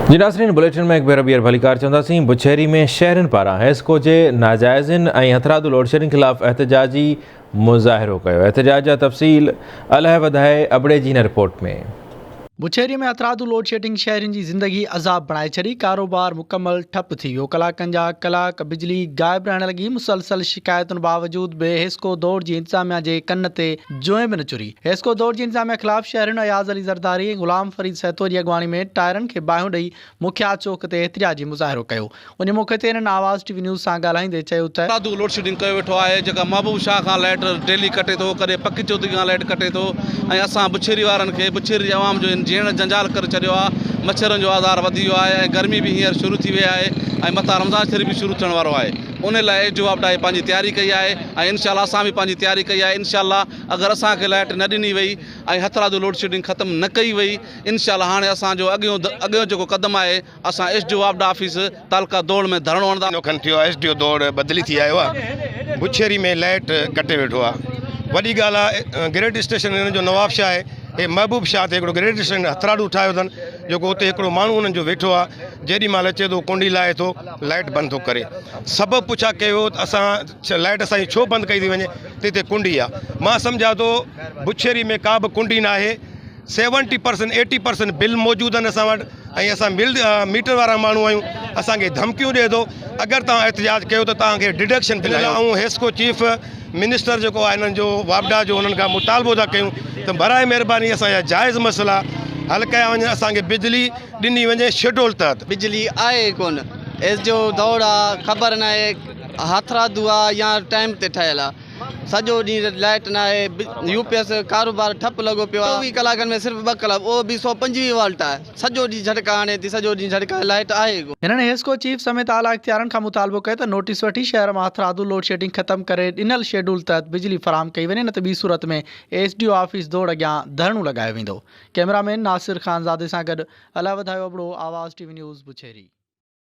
جي ناظرين بليٽن ۾ هڪ ڀيرو ٻيهر ڀليڪار چونداسين بڇيري ۾ شهرين پاران حيسڪو جي ناجائزين ۽ هٿرادو لوڊشيڊنگ خلاف احتجاجي مظاهرو ڪيو احتجاج جا تفصيل الهه وڌائي ابڙي جي هن رپورٽ ۾. بڇيري ۾ هٿرادو لوڊشيڊنگ شهرين جي زندگي عذاب بڻائي ڇڏي، ڪاروبار مڪمل ٺپ ٿي ويو، ڪلاڪن جا ڪلاڪ بجلي غائب رهڻ لڳي، مسلسل شڪايتن باوجود به حيسڪو دور جي انتظاميا جي ڪن تي جونء به نه چري. حيسڪو دور جي انتظاميا خلاف شهرين اياز علي زرداري ۽ غلام فريد سهتو جي اڳواڻي ۾ ٽائرن کي باهيون ڏئي مکيا چوڪ تي احتجاجي مظاهرو ڪيو. ان موقعي تي هنن آواز ٽي وي نيوز سان ڳالهائيندي چيو ته. دادو لوڊشيڊنگ ڪيو ويٺو آهي جيڪا محبوب شاهه کان لائيٽ ڊيلي ڪٽي ٿو ڪڏهن پڪي چوڌري کان لائيٽ ڪٽي ٿو ۽ اسان بڇيري وارن کي بڇيري جي عوام جو هن جيئڻ جنجال ڪري ڇڏيو آهي مڇرن جو آزار وڌي ويو آهي ۽ گرمي به هينئر شروع ٿي وئي آهي ۽ مٿان رمضان شريف به شروع ٿيڻ وارو آهي ان لاء ايس ڊي او واپڊا پنهنجي تياري ڪئي آهي ۽ انشاء الله اسان به پنهنجي تياري ڪئي آهي انشاء الله اگر اسان کي لائيٽ نه ڏني وئي ۽ هٿرادو لوڊشيڊنگ ختم نه ڪئي وئي انشاء الله هاڻي اسان جو اڳيون اڳيون جيڪو قدم آهي اسان ايس ڊي او واپڊا آفيس تعلقه دوڙ ۾ ڌرڻو هڻندا. مهينو کن ٿيو آهي ايس ڊي او دوڙ بدلي ٿي آيو آهي بڇيري ۾ لائيٽ ڪٽي ويٺو آهي وڏي ڳالهه آهي گريڊ اسٽيشن هنن جو نواب شاهه آهي هي محبوب شاهه تي هڪڙو گريڊ اسٽيشن هٿرادو ٺاهيو اٿن جيڪو اتي هڪڙو ماڻهو انهن جو ويٺو آهي جيڏي مهل اچي ٿو ڪونڊي لاهي ٿو لائيٽ بند ٿو ڪري سبب پڇا ڪيو ته اسان لائيٽ اسان جي ڇو بند ڪئي ٿي وڃي ته هتي ڪنڊي آ مان سمجهان ٿو بڇيري ۾ ڪا به ڪنڊي ناهي seventy percent eighty percent bill موجود آهن اسان وٽ ۽ اسان مل ميٽر وارا ماڻهو آهيون اسان کي ڌمڪيون ڏئي ٿو اگر توهان احتجاج ڪيو ته توهان کي ڊڊڪشن بل آئون حيسڪو چيف منسٽر جيڪو آهي انهن جو واپڊا جو انهن کان مطالبو ٿا ڪيون ته برائي مهرباني اسان جا جائز مسئلا حل ڪيا وڃن اسان کي بجلي ڏني وڃي شيڊول تحت. بجلي آهي ئي ڪونه ايس جو دور آ خبر ناهي هٿرادو آ يا ٽائيم تي ٺهيل آ سڄو ڏينهن لائٽ ناهي يو پي ايس ڪاروبار ٺپ لڳو پيو آ 24 ڪلاڪن ۾ صرف ٻه ڪلاڪ اهو به 125 والٽ آ سڄو ڏينهن جهٽڪا هڻي ٿي سڄو ڏينهن جهٽڪا لائٽ آهي ئي ڪونه. هنن حيسڪو چيف سميت اعليٰ اختيارن کان مطالبو ڪيو ته نوٽيس وٺي شهر مان هٿرادو لوڊشيڊنگ ختم ڪري ڏنل شيڊول تحت بجلي فراهم ڪئي وڃي نه ته ٻي صورت ۾ ايس ڊي او آفيس دوڙ اڳيان ڌرڻو لڳايو ويندو. ڪئميرا مين ناصر خانزادي سان گڏ الهه وڌايو ابڙو، آواز ٽي وي نيوز، بڇيري.